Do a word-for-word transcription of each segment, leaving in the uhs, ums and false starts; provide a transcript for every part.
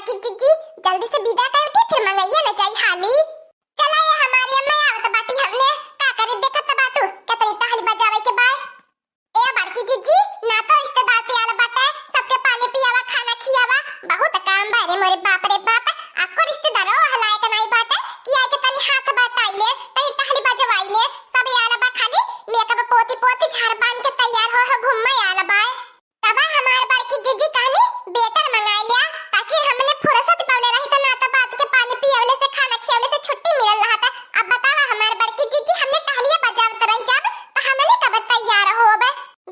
कि जिज्जी, जल्दी से विदा करके फिर मंगइया न जाई हाली। चला ये हमारी अम्मा आवत बाटी, हमने का करे देखत बाटू, केतनी टहली बजावे के बाय। ए बड़की जिज्जी, ना तो रिश्तेदार पे आल बाटे, सबके पानी पियावा, खाना खियावा, बहुत काम बा रे मोरे बाप रे बाप। आपको रिश्तेदारो हलाए के नाई बाटे कि आए के तनी हाथ बटाइले, तनी टहली बजवाइले, सब आल बा खाली मेकअप पोती पोती झाड़ बांध के तैयार हो हो घूमे आल बा। तब हमार बड़की जिज्जी कहनी, बेटर मंगाई लिया, ताकि हमने फुर्सत पवले रही त ना तो बात के पानी पियवले से, खाना खियवले से छुट्टी मिलल रहत। अब बतावा हमार बड़की जिज्जी, हमने टहलिया बजावत रह जाब त हमने कब तैयार होब?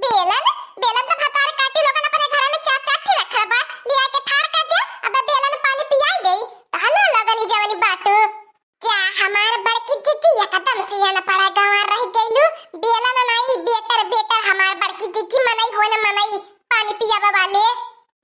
बेलन, बेलन तो भतार काटी लोगन अपने घर में चार चार ठे रखल बा, लिया के ठाड़ कर दिया, अब बेलन पानी पियाई देई, तहलो लगनी जवनी बाटू। जा हमार बड़की जिज्जी, एकदम सियान पड़ा गंवार रह गइलू। बेलन नाई, बेटर, बेटर हमार बड़की जिज्जी, मनई हो न मनई, पानी पियावे वाले।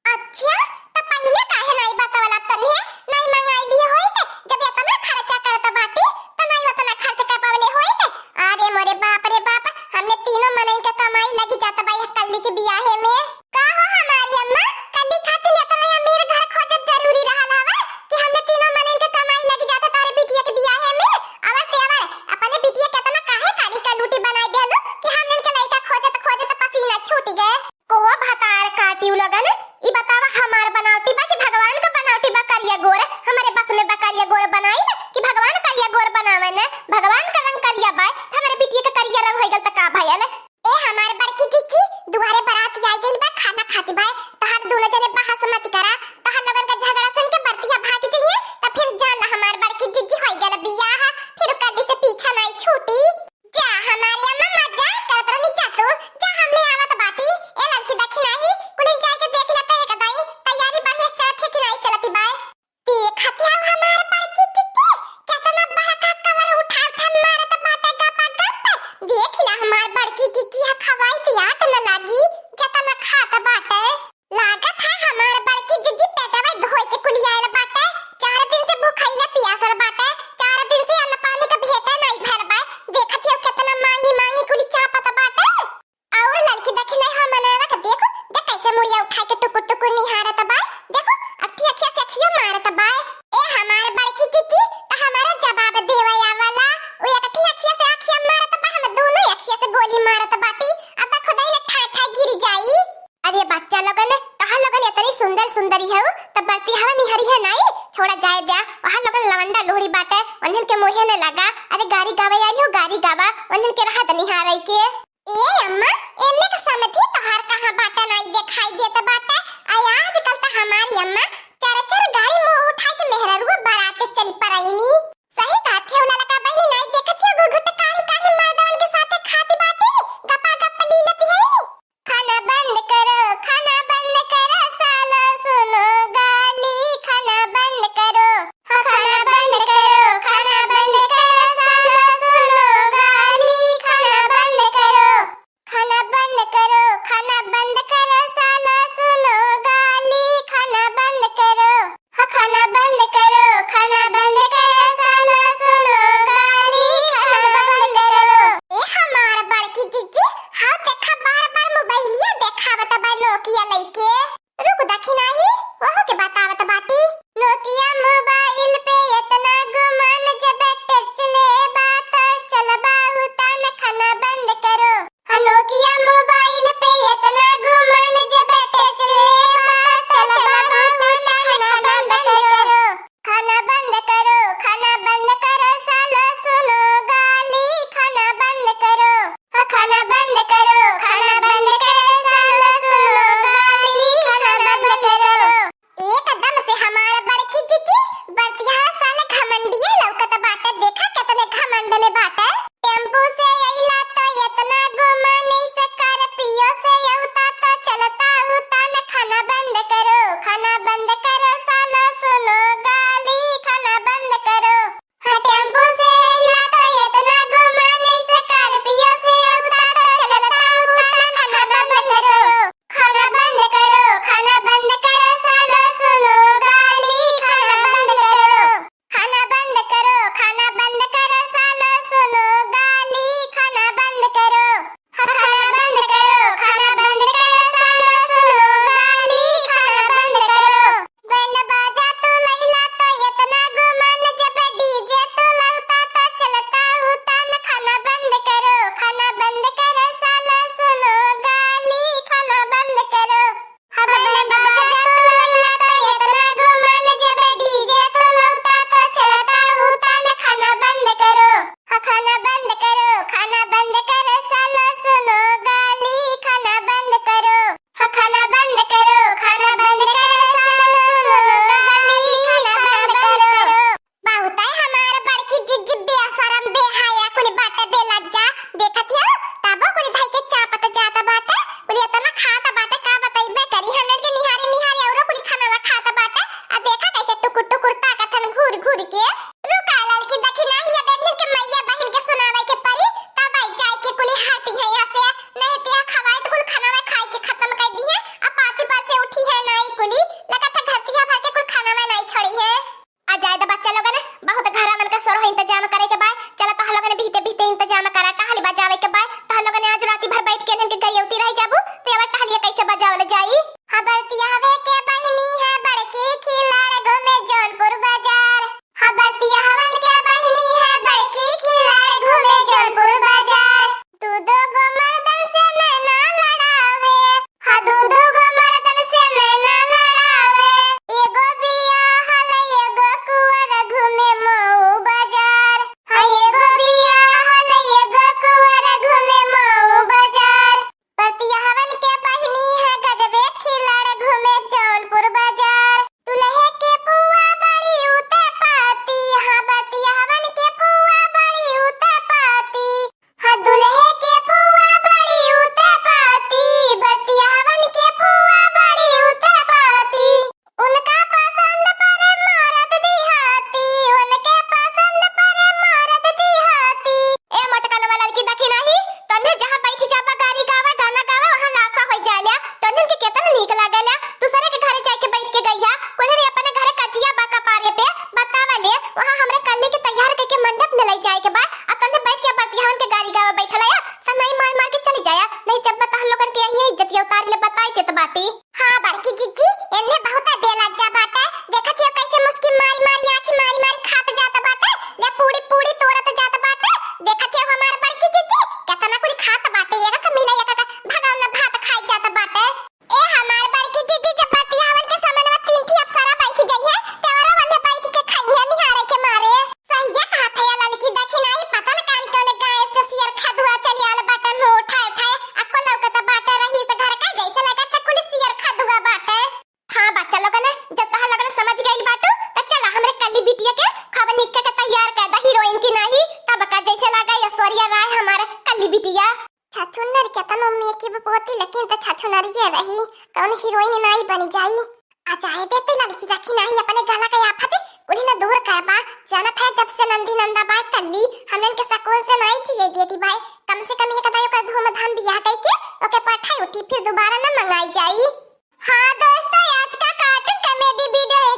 अच्छा, त पहिले काहे नाई बतवला तन्हे? नाई मंगाई लिए होइत, जब इतना खर्चा करत बाटी, त नाई उतना खर्च कर पावले होइत। अरे मोरे बाप रे बाप, हमने तीनों मनई के कमाई लगी जात बा यह कल्ली के बियाहे में। का हो हमारी अम्मा, कल्ली खातिर इतना अमीर घर खोजब जरूरी रहल हवा कि हमने तीनों मनई के कमाई लगी जात तोहरे बिटिया के बियाहे में? अवर तेवर, अपने बिटिया के इतना काहे काली का लूटी बनाई देलू कि हमने के लइका खोजत खोजत पसीना छूट गए? को भतार काटी उ लगन, ई बतावा हमार बनावटी बा कि भगवान का बनावटी बा करिया गोर? हमरे बस में बा करिया गोर बनाई बा कि भगवान करिया गोर बनावे ने? भगवान का रंग करिया बा, हमरे बिटिया के करिया रंग होई गल त का भयल? ए हमार बड़की जिज्जी, दुआरे बारात आई गइल बा, खाना खाती बा, तोहार दोनों जने बहस मत करा, तोहार लोगन का झगड़ा सुन के बरतिया भाग जइहे, त फिर जान ला हमार बड़की जिज्जी होई गल बियाह, फिर कल्ली से पीछा नाई छूटी। जा हमारी अम्मा, मजाक करत रहनी जा तू, जा हमने आवत बाटी। ए ललकी दखिनाही, कुलिन जाए के देख ला त एक दाई, तैयारी बढ़िया से चलत है कि नाई चलती बाय? देख हथिया हमार बड़की जिज्जी, केतना बड़का कवर उठा उठा मारत बाटे गपा गप। देख ला हमार बड़की जिज्जी, हा खवाई त आट न लागी, जतना खात बाटे। लागत है हमार बड़की जिज्जी पेटवा धोए के कुलियाइल बाटे। चार दिन से भूखइले पियासल बाटे, चार दिन से अन्न पानी के भेंटे नाई भइल बा। देखत हियो केतना मांगी मांगी कुली चापत बाटे। और ललकी दखिनाही हो मनवा के देखो, देख कैसे मुड़िया उठाए के टुकुर टुकुर निहारत बा। देखो, अखी अखिया से अखियो मारत बा। ए हमार बड़की जिज्जी, त हमारा जवाब देवे आवला। उ एक अखी अखिया से अखिया मारत बा, हम दोनों अखिया से गोली मारत बाटी। अब खुदाई ने ठाय ठाय गिर जाई। अरे बच्चा लोगन, तोहार लोगन इतनी सुंदर सुंदरी है, त बरती हवा निहरी है नाई, छोड़ा जाए द्या। वहाँ लोगन लवंडा लोहड़ी बाटे, उन्हन के मोहे न लगा। अरे गारी गावे आई हो, गारी गावा, उन्हन के रहा दनिहारे के। ए अम्मा, एन्ने के समधी तोहार कहाँ बाटे, नाई देखाई देत बाटे। आ आजकल त हमारी अम्मा चर चर गाड़ी मुंह उठाए के मेहररुआ बारात चल परईनी। सही कहत हो ललका बहिनी, नाई देखत हो घुघुट काढ़ी काढ़ी मर्दवन के साथे खाती बाटे, गपा गप ली लेती है। खाना बंद करो, खाना बंद करो, सालो सुनो गाली, खाना बंद करो। हाँ, खाना बंद करो, खाना बंद करो, सालो सुनो गाली, खाना बंद करो। खाना देखा कैसे टुकुर टुकुर ताकत हन घूर घूर के। रुका ललकी दखिनही, अब इन्हन के मइया बहिन के सुनावे के परी, तब आई जाए के कुली हटी है यहाँ से। नहीं तो यहाँ खवाए तो कुल खाना खाए के खत्म कर दी है। अब पाती पर से उठी है नाई कुली, लगत है घरतिया भर के कुल खाना नाई छोड़ी है। आ जाए द बच्चा लोगन, बहुत घरा मन का सोरह इंतजाम करे के बाय। चला तह लोगन बीते बीते इंतजाम करा, टहली बजावे के बाय। तह लोगन आज राती भर बैठ के इन्हन के गरियौती रह जाबू, तो अब टहलिया कैसे बजावल जाई? हाँ बरतिया हवे के बहिनी है बड़की खिलाड़ घूमे जौनपुर बाजार। हाँ बरतिया हवन के बहिनी है बड़की खिलाड़ घूमे जौनपुर बाजार। दू दू गो मर्दन से नैना लड़ावे। हाँ दू दू गो मर्दन से नैना लड़ावे। एगो बियाहल एगो कुंवर घूमे मऊ बाजार। हाँ एगो बियाहल एगो कुंवर घूमे मऊ बाजार। बरतिया हवन के बहिनी है गजबे खिलाड़ घूमे जौनपुर बाजार। दुल्हे के फुआ बड़ी उतपाती, हाँ बरतिया हवन के फुआ बड़ी उतपाती। हाँ दुल्हे के फुआ बड़ी उतपाती, बरतिया हवन के फुआ बड़ी उतपाती। उनका पसंद परे मरद दिहाती, उनके पसंद परे मरद दिहाती। ए मोटकन वाला लड़की दखिनही, तन्ने जहाँ बैठ जाबा गारी गावे, गाना गावे, वहाँ लासा होइ जाल्या। तन्ने के केतना नीक लागेला। दूसरे के घरे जाइके बैठ के गइहा, कुल्हरे अपने घरे कजिया बा कपारे पे, बतावा ले, वहाँ हमरे कल्ली के तैयार कइके मंडप में लइ जाए के बा, आ तन्ने बैठ के बरतियावन के गारी गावे बैठला या, सनाई मार मार के चली जाया, नहीं तब बता हम लोगन के यहीं इज्जतिया उतार ले, बताई देत बाटी। हाँ बड़की जिज्जी, एन्ने बहुत बेलज्जा बाटे। देखत हियो कैसे मुस्की मारी मारी, आँखी मारी मारी खात जात बाटे, या पूड़ी पूड़ी तोड़त जात बाटे। देखत हियो हमार बड़की जिज्जी केतना कुली खात बाटे, एका का मिला एका का भगौना भात खाई जात बाटे। ए हमार बड़की जिज्जी, जब बरतियावन के समनवा तीन ठी अप्सरा बैठ जइहे, तेवरो वन्ने बैठ के खइहे निहारे के मारे। सहिया कहत है ललकी दखिनही, पता न कान कौन गाय से सियर खदुआ चली आल बाटे, मुँह उठाए उठाए, अक्को लौकत बाटे रहीस घर का, जैसे लगत है कुल सियर खदुआ बाटे। हाँ बच्चा लोगन, जब तोहर लोगन समझ गइल बाटू, त चला हमरे कल्ली बिटिया के खूब निक के तैयार कर दा हीरोइन की नाही, तब का जैसे लागे ऐश्वर्या राय हमार कल्ली बिटिया। छछुनर के तनो मेकअप होती, लेकिन त छछुनरिये रही, कौन हीरोइन नाही बन जाई। आ जाए दे ते ललकी दखिनही, अपने गला के आफत कुली न दूर करबा। जानत है जब से नंदी नंदा बाय कल्ली, हमन के सकून से नाही जिए देती बाय। कम से कम एक दाई ओकर धूमधाम बियाह कइके ओके पठाई उठी, फिर दोबारा न मंगाई जाई। हाँ दोस्तों, आज का cartoon comedy video है